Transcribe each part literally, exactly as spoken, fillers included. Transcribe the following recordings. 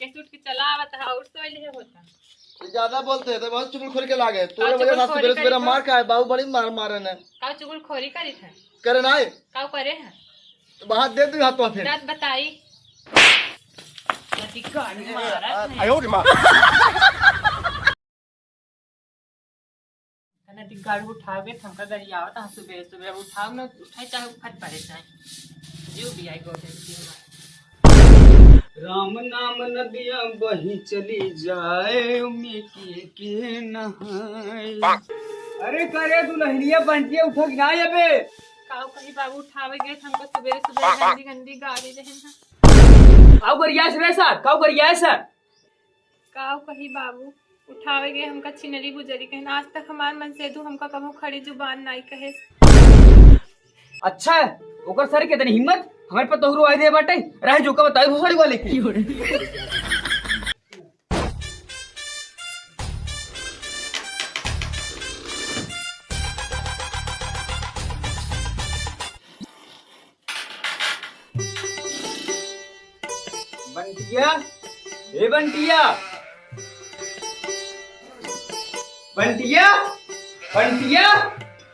कैसे उठ के चला आवत है और सोए ले होता। ये ज्यादा बोलते हैं तो बहुत चुगलखोरी के लागे। तोरे और वजह से चुगलखोरी सुबह सुबह करी मार था। खाए, बाबू बड़ी मार मारे ने। का चुगलखोरी करी था? करे ना है। का करे है? तो हाथ दे दू हाथ तो फिर। दांत बताई। अधिकार मारा है। आयो रे माँ। कने दिग्गाड़ू उठाओगे, त हमका गरियावत, हम सुबह सुबह अब उठाओ न, उठाई चाहे उफर पड़े चाहे। जीव भी आई गोटे की हमार। राम नाम नदिया बही चली जाए, उमे के के नहाए। अरे करे दुल्हनिया बंटिया उठो कि ना अबे? काऊ कही बाबू उठावे गए, त हमका सुबह सुबह गंदी गंदी गारी देहन है। काऊ गरिया सर, काऊ गरिया सर? काव कही बाबू, उठावे गए हमका छिनरी बुजरी कहिन। आज तक हमार मनसेधू हमका कबहू खड़ी जुबान नाई कहे। अच्छा, ओकर सर के तनी हिम्मत, हमरे पर तोहरो आए दे बाटे, रहे जो का बताए भोसड़ी वाले के। बंटिया, ए बंटिया, बंटिया, बंटिया,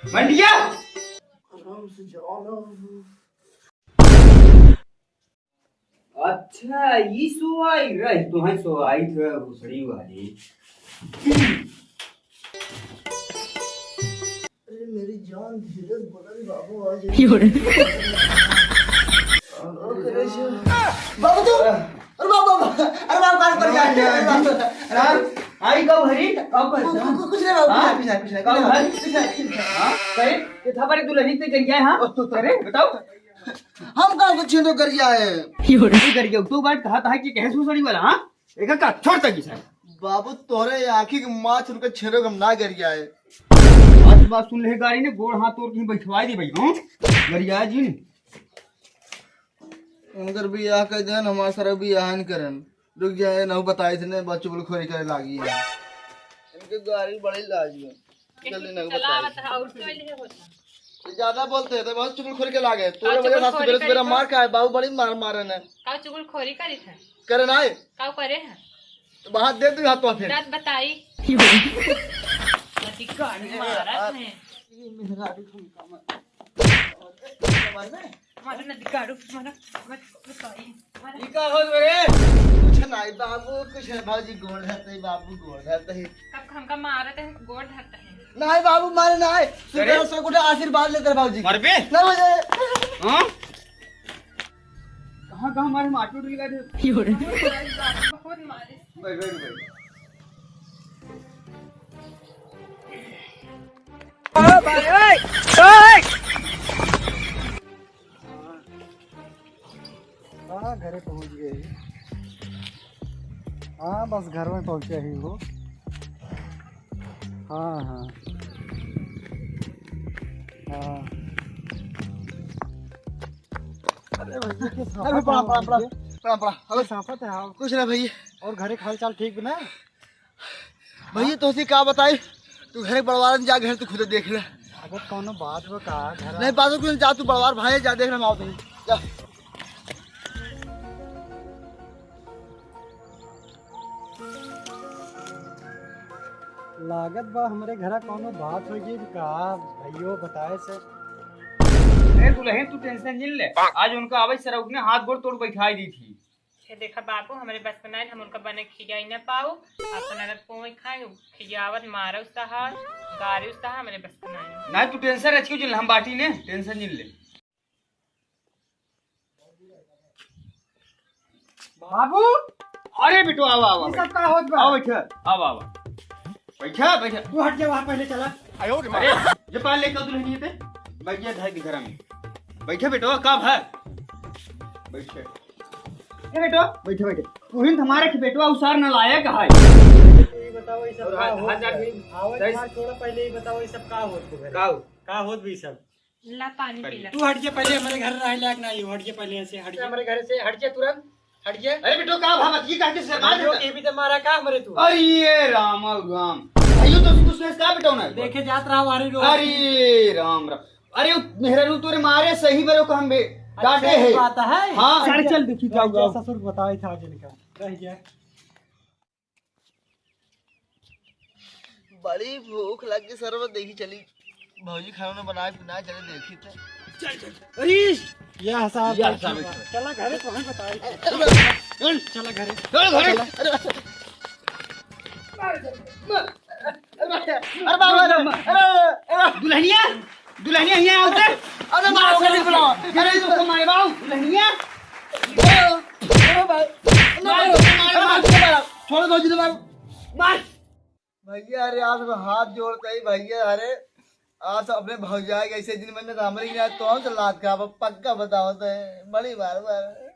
बंटिया। आराम से जाओ ना। अच्छा, ई सोआई रही, तुहैं सोआई थे भोसड़ी वाली। अरे मेरी जान, धीरज बोला रे बाबू, आ जाइए। यो रे। अरे बाबू तू, अरे बाबू, बाबू, अरे बाबू, बाबू, बाबू, बाबू, बाबू, बाबू। अरे, आई कब हरी? कब हरी? कु-, कु-, कुछ नहीं बाबू, हाँ? कुछ नहीं, कुछ नहीं, कुछ नहीं, कब हरी? कुछ नहीं, कुछ नहीं। हाँ? करे? ये था बड़ी दुल्हनी ते गरिया है, हाँ? ओ, तो, तो। करे? बताओ। हम कहाँ कुछ छीनो गरिया है? यो रे। तू गरिया, तू बात कहा था कि कहे सुसड़ी वाला, हाँ? एका का छोड़ तक सर। बाबू, तोहरे आँखी के माछ उनके छेड़ो हम ना गरिया है। आज बात सुन ले गाड़ी ने, गोड़ हाथ तोड़ के बैठवाई दे भाई, हूँ? गरिया जी ने। उनकर बियाह कर देन, हमार सारा बियाह न करन। रुक जाए, ना बताई थे ने, बच्चों बोल खोरी करे लागी है। इनके गाड़ी बड़ी लाज है। जल्दी ना चला बताई। बता, और तो ले होता। ये ज्यादा बोलते हैं तो बहुत चुगलखोरी के लागे। तोरे का वजह से चुगलखोरी सुबह सुबह करी था? मार खाए, बाबू बड़ी मार मारे ने। का चुगलखोरी करी था? करे ना है। का करे है? तो हाथ दे दू हाथ तो फिर। दांत बताई। अधिकार मारा है। ये मेहरारू ठुमका मार। मार ना। मारो ना दिगाड़ू, मारो, मारो, बताई, मारो। ई का हो रे? कुछ नहीं बाबू, कुछ नहीं बाबूजी, गोड़ धरते ही बाबू, गोड़ धरते ही। कब हमका मारत है, गोड़ धरते हैं। नहीं बाबू, मारे नहीं। अरे? सुबह से उठे आशीर्वाद लेते रहे बाबूजी। मरबे? ना हो जाए। हाँ? कहाँ, कहाँ मारे, मार टूट लगा दे। यो रे। बहुत मारे। बैठ, बैठ, बैठ। ओ भाई, ओए, ओए। हाँ, घरे पहुँच गए ही। हाँ, बस घर में पहुँचे ही हो। हाँ, हाँ। हाँ। अरे भैया, के अरे सांपत प्रणाम, है प्रणाम, प्रणाम, भैया? प्रणाम, प्रणाम। अरे सांपत है, हाँ। कुछ ना भैया। और घरे के हाल चाल ठीक बा ना? भैया, तोसे का बताई, तू घरे बड़वारन जा, घर तू खुद देख ले। अगर कौनो बात बा का घर? नहीं, बात कुछ जा, तू बड़वार भाई जा, देख ले, हम आवत हई। जा। लागत बा हमरे घरा कौनो बात हो गई का भैयो बताए से। अरे दुल्हन, तू tension जिन ले, आज उनका आवे से रउकने हाथ गोड़ तोड़ बैठाई दी थी। ये देखा बाबू, हमरे बस के नाई, हम उनका बने खियाई ना पाऊ। अपन अलग पोई खाए, खियावत मारौ सहा, गारौ सहा, हमरे बस के नाई। ना तू tension रचियो जिन, हम बाटी ने, tension जिन ले। बाबू, अरे बेटो, आवा, आवा, ये सब का होत बा? आवा, बैठा, आवा, आवा। बैठा, बैठा। तू हट जा, वहाँ पहले चला। अरे, ये पान लेके आओ दुल्हनिया पे। बैठ जा, धाई के घर में। बैठा बेटो, का भा? बैठा। ए बेटो, बैठा, बैठा। तू ही हमारे के बेटवा उसार न लायक है। ये बताओ, ये सब और का हाथ, होत हाथ बा? जाके आवत सही। हाथ छोड़ा, पहले ये बताओ, ये सब का होत बा? का हो? का होत बा ये सब? ला पानी पी ला। तू हट के पहले हमारे घर रहे लायक ना हो, हट के पहले ऐसे हट के। हमारे घर से हट के तुरंत, हट के। अरे बेटो, का भावत ये काहे से मार जो देता? ये भी तो मारा का हमरे तू? अरे ये राम, राम। अयो तो कुछ का बेटो ना। देखे जात रहा हमारे लोग। अरे राम, राम। अरे वो मेहरारू तोरे मारे सही बरो को हम बे-, अच्छा, डांटे ये है। बात है। हाँ। चल, चल, देखी, जाओ, अच्छा, जाओ। ससुर बताए था जिनका। रह गया। बड़ी भूख लग गई सरवा, देखी चली भौजी खाना बनाए कि ना, चले देखी तो। चल, चल। अरे! या साहब, या साहब। चला घरे, तो हम बताए। चल। चला घरे। चल घरे। चला। अरे, अरे बाबा, अरे, अरे, अरे। दुल्हनिया, दुल्हनिया हियाँ आओ ते। अरे बाबा, अरे बुलाओ। अरे तो मारे बाबू, दुल्हनिया। अरे भाई, अरे मारो, मारो, मारो, मारो। छोड़ दो जी, मारो। मार। भैया, अरे आप तो हाथ जोड़ते ही भैया, अरे आप तो अपने भौजाई के ऐसे दिन मैंने रामरी ना तो हम तो लात खाब, पक्का बताओ तो, बड़ी बार बार।